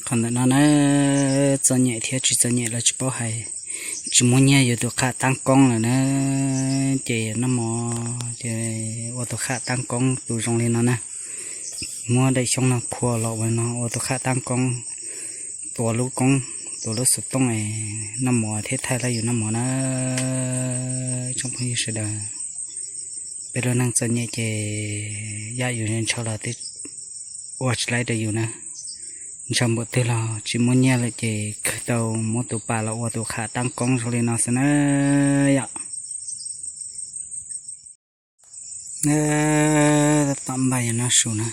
Qhov ntawm no na, txom nyem thiab tsis txom nyem los tsis paub hais. Tsis muaj nyiaj yuav tus qham taab koob lawm na, ces noj mov ces ua tus qham taab koob tus zoo li no na. Muab daim xyoob no phua los ua no ua tus qham taab koob, tua lub koob, tua lub xov tooj es noj mov thiab thaij lawv yus noj mov na. Tsoom phooj ywg sawv daws, peb lub neej txom nyem ces yam yus ntshaw los twb ua tsis laib rau yus na. Ntshaw npaum twg los tsis muaj nyiaj lawm ces kawg tau muab tus pas los ua tus qham taab koob zoo li no xwb na yom. Tom npaj yog no su na,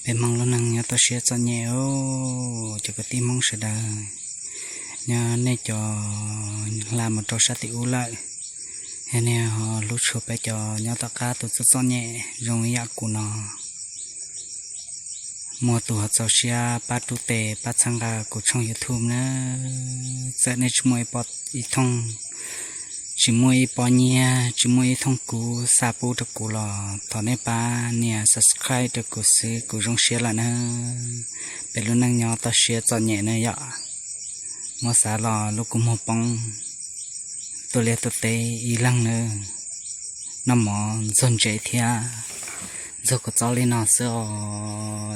peb Hmoob lub neej nyob toj siab txom nyem os, cov kwv tij Hmoob sawv daws. Nyob nej cov hla mus rau sab tim ub lawm, yog nej ho hlub tshua peb cov nyob tom qab tus txom txom nyem zoo ib yam kuv no, muaj tus ho txaus siab pab rub tes pab txhawb nqa kuv tshooj YouTube na. Txawm nej tsis muaj ib pob, ib thooj, tsis muaj ib pob nyiaj, tsis muaj ib thooj kub xa pub rau kuv los thov nej pab nias subscribe rau kuv xwb kuv zoo siab lawm na. Peb lub neej nyob toj siab txom nyem na yom. Muab xav los lub kua muag poob, tuaj liaj tuaj teb ib leeg na, noj mov ntxuag ntsev thiab ntxuag kua txob li no xwb os.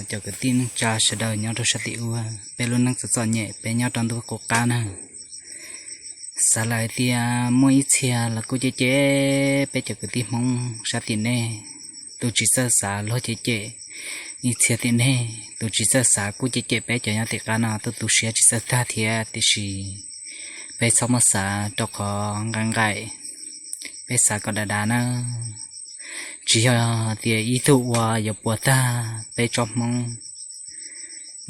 Cov kwv tij neej tsa sawv daws nyob rau sab tim ub, peb lub neej txom txom nyem peb nyob rau ntuj qub qab na. Xav lawm hais tias muaj ib txhia los kuj cem cem peb cov kwv tij Hmoob sab tim nej, tus tsis txawj xav luag cem cem. Ib txhia tim nej tus tsis txawj xav kuj cem cem peb cov nyob tim qab no tuaj tu siab tsis txawj tag thiab, tiam sis peb txhob muab xav rau qhov nqaim nqaim, peb xav kom dav dav na. Tsis yog tias ib tug ua yuav puas tag peb tsoom Hmoob.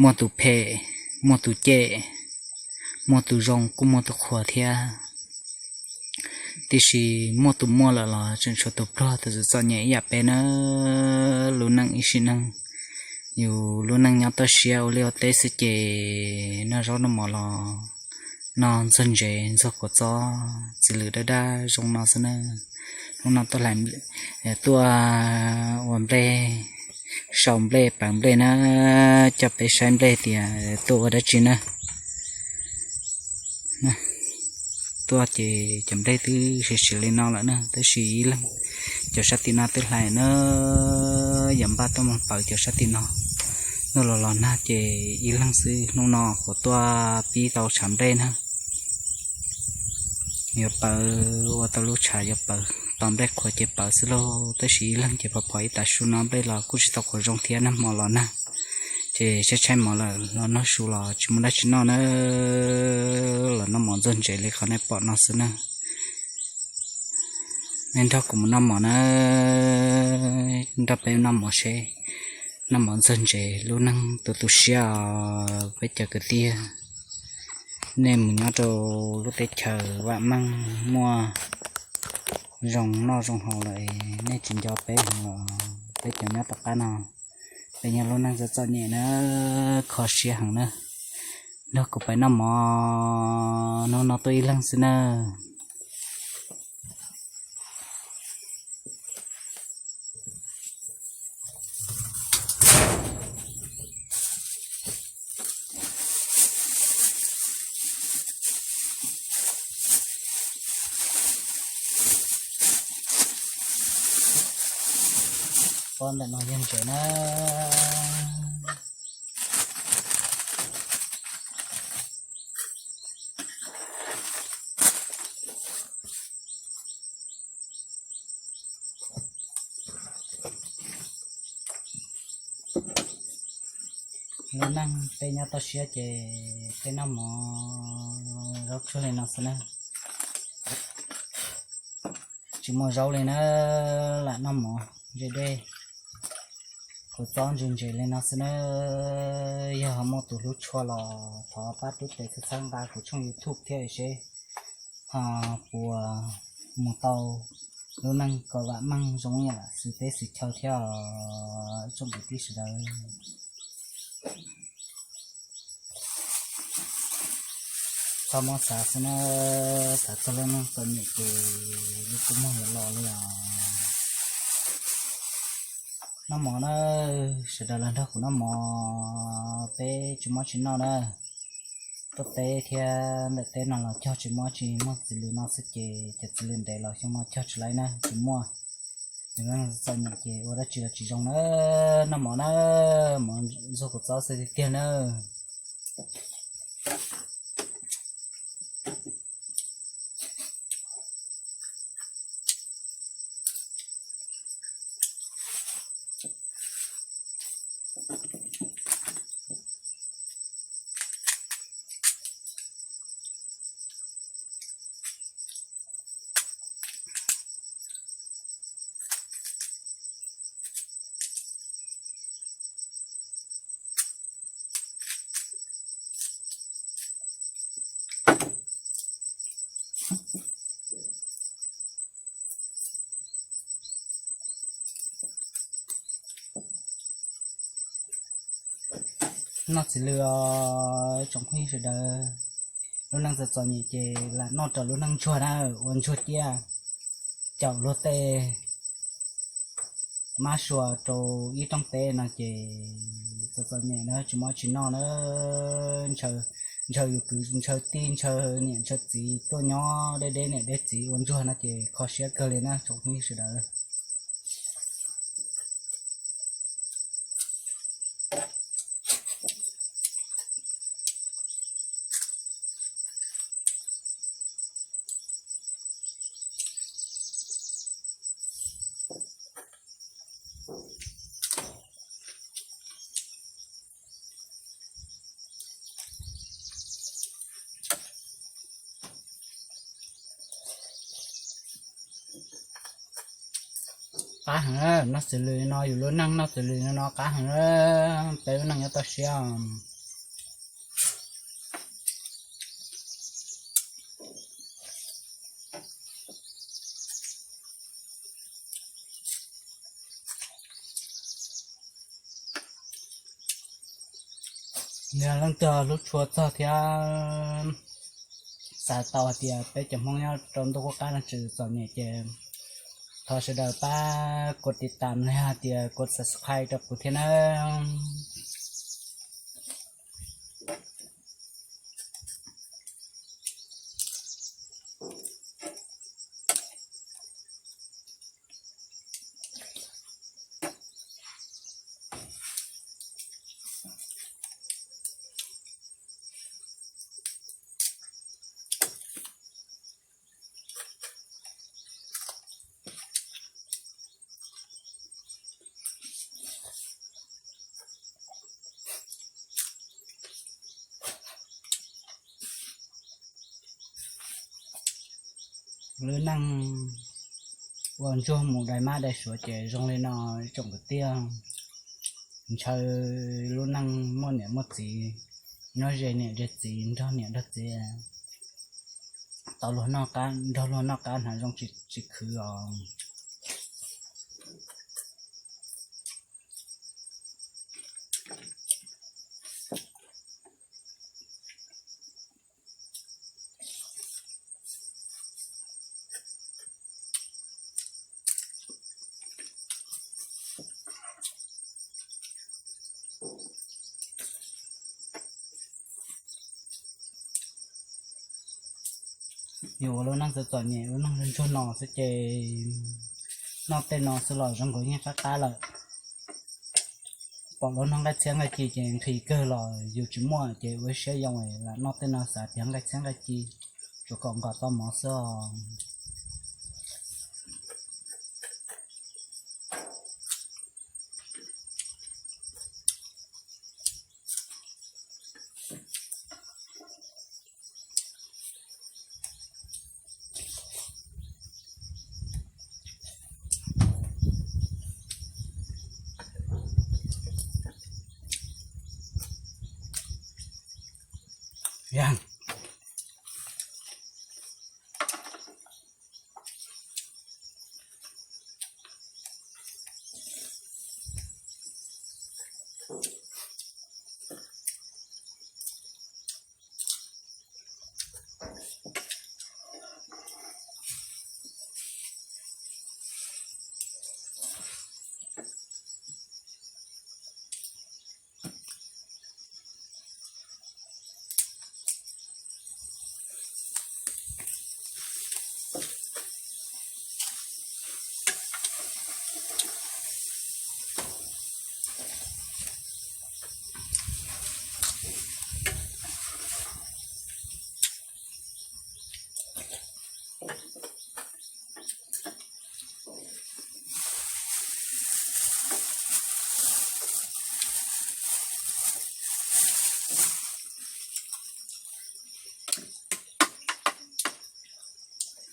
Muaj tus phem, muaj tus cem, muaj tus zoo kuj muaj tus qhuas thiab. Tiam sis muaj tus muaj lawm los tseem tshuav tus pluag tus txom txom nyem ib yam peb na. Lub neej ib sim neej, yus lub neej nyob toj siab ua liaj ua teb xwb ces noj zaub noj mov los noj ntxuag ntsev ntxuag kua txob txiv lwm dab dab zoo no xwb na. Hnub no tuaj hlais, tuaj ua nplej, sau nplej pawv nplej na, coj peb saib nplej tias tuaj ua dab tsi na. Tuaj ces cov nplej twb siav siav li no lawm na, tab sis ib leeg cov sab tim no twb hlais na, yuav npaj tuaj mus pawv cov sab tim no. Ntuj los los nag ces ib leeg xwb, hnub no kuv tuaj pib tau tshav nplej na. Yuav pawv, ua tau lub tshav yuav pawv, tos nplej qhuav ces pawv xwb lauj. Tab sis ib leeg ces phov phov ib tav su no nplej los kuj tsis tau qhuav zoo thiab, nag hmo los nag ces tshaib tshaib mov lawm los nag su los tsis muaj dab tsi noj na, los noj mov ntxuag ntsev li qhov nej pom no xwb na. Nej nrog kuv mus noj mov na, nrog peb noj mov seb, noj mov ntxuag ntsev lub neej tu tu siab os peb cov kwv tij. Nej mus nyob rau lub teb chaws vam meej muaj zoo noj zoo haus lawm, nej tsis nco peb heev los peb cov nyob tom qab no, peb nyob lub neej txom txom nyem na, kho siab heev na. Nrog kuv pais noj mov, hnub no tuaj ib leeg xwb na. Pob ntawm no yog ntsev na. Lub neej peb nyob toj siab ces peb noj mov zaub tsuag li no xwb na. Tsis muaj zaub li na, lam noj mov ntse dej, kua txob ntse ntse li no xwb na. Yog muaj tus hlub tshua los thov pab rub tes txhawb nqa kuv tshooj YouTube thiab seb ho puas mus tau lub neej kom vam meej zoo yam xwm teb xwm chaw thiab os tsoom kwv tij sawv daws. Txhob muab xav xwb na, xav txog lub neej txom nyem ces lub kua muag yuav los li os. Noj mov na, sawv daws los nrog kuv noj mov, peb tsis muaj tsis noj na. Tuaj teb thiab ntawm teb no los cog tsis muaj tsis, muaj txiv lws no xwb ces cov txiv lws ntev los xyoo no cog tsis laib na, tsis muaj. Yog leej twg txom nyem ces ua dab tsi los tsis zoo na. Noj mov na, mov ntxuag kua txob xwb tiag tiag na. Noj txiv lws os tsoom phooj ywg sawv daws. Lub neej txom txom nyem ces lam noj rau lub neej ntsuag na, ua ntsuag ciaj, caum luag tej mab sua rau ib rooj teb no ces txom txom nyem na, tsis muaj tsis noj na. Ntshaw, ntshaw yus kwv ntshaw tij, ntshaw niam ntshaw txiv tuaj nyob deb deb niam deb txiv ua ntsuag no ces kho siab kawg li na tsoom phooj ywg sawv daws. Qab heev, noj txiv lws no, yus lub neej noj txiv lws no qab heev, peb lub neej nyob toj siab. Yog leej twg hlub tshua txog thiab xav tau hais tias peb cov Hmoob nyob rau ntuj qub qab no tsis txom nyem ces thov sawv daws pab kuv tiv tam los yog hais tias kuv subscribe rau kuv thiab na. Lub neej ua ntsuag mus dai mab dai suav ces zoo li no tsoom kwv tij. Ntshaw lub neej muaj niam muaj txiv, nyob ze niam ze txiv, nrog niam nrog txiv, tau luag noj qab, nrog luag noj qab hnav zoo tsis khwv os. Yus ua lub neej txom txom nyem, lub neej ntsuag no xwb ces noj tej no xwb los zoo nkaus yeej qab qab lawm. Pom lawv noj nqaij txhiab nqaij ci ces nqhis kawg los yus tsis muaj ces ua siab yoo lam noj tej no xav tias nqaij txhiab nqaij ci, tsuas kom nkaus tau mov xwb os.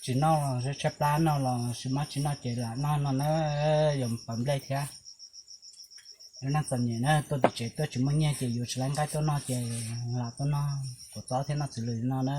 Tsis noj los tshaib plab, noj los tsis mob tsis noj ces lam noj no na, yuav pas nplej thiab. Lub neej txom nyem na, tuaj tim tsev tuaj tsis muaj nyiaj ces yuav tsis laib nqaij tuaj noj ces lam tuaj noj kua txob thiab noj txiv lws no na.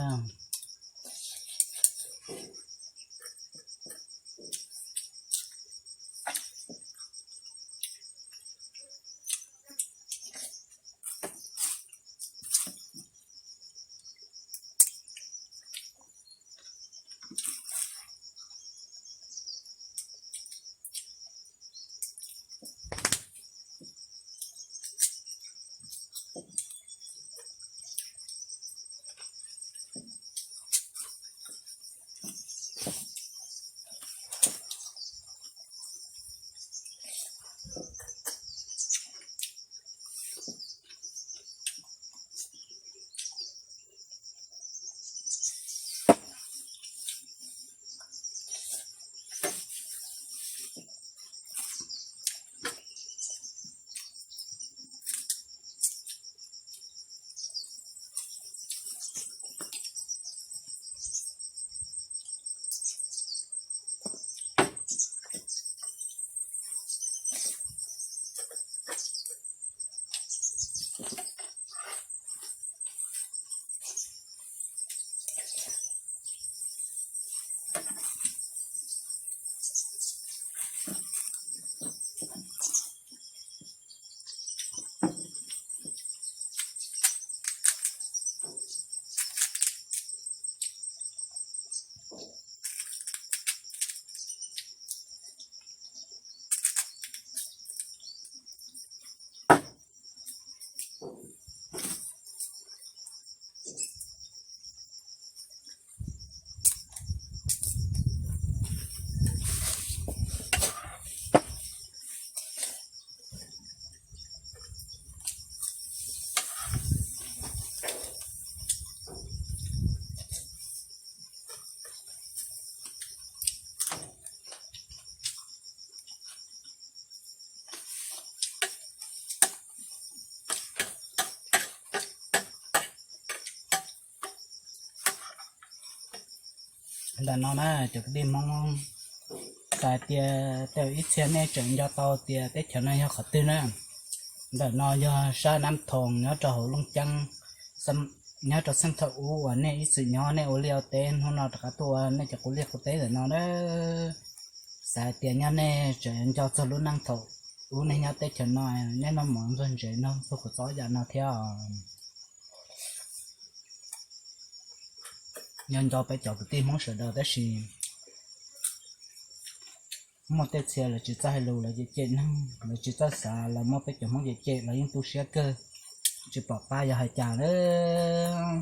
Ntawm no na cov kwv tij Hmoob, xav tias tej ib txhia nej tseem nco tau tias teb chaws no yog qhov twg na. Ntawm no yog sab Nab Thoos nyob rau hauv Looj Ceeb, nyob rau xeev thaum ub uas nej ib txwm nyob nej ua liaj ua teb, hnub no rov qab tuaj ua nej cov qub liaj qub teb ntawm no na. Xav tias nyob nej tseem nco txog lub neej thaum ub nej nyob teb chaws no, nej noj mov ntxuag ntsev noj ntxuag kua txob yam no thiab os. Nyob nco peb cov kwv tij Hmoob sawv daws tab sis muaj tej txhia lawv tsis txawj hais lus, lawv cem cem neeg, lawv tsis txawj xav, lawv muab peb cov Hmoob cem cem los yeej tu siab kawg, tsis pom qab yuav hais cas lawm.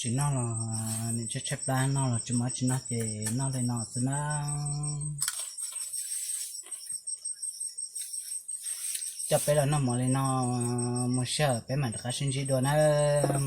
Tsis noj los nim tshaib tshaib plab, noj los tsis mob tsis noj ces noj li no xwb na. Coj peb los noj mov li no, mus sij hawm peb mam rov qab sib ntsib dua nawb.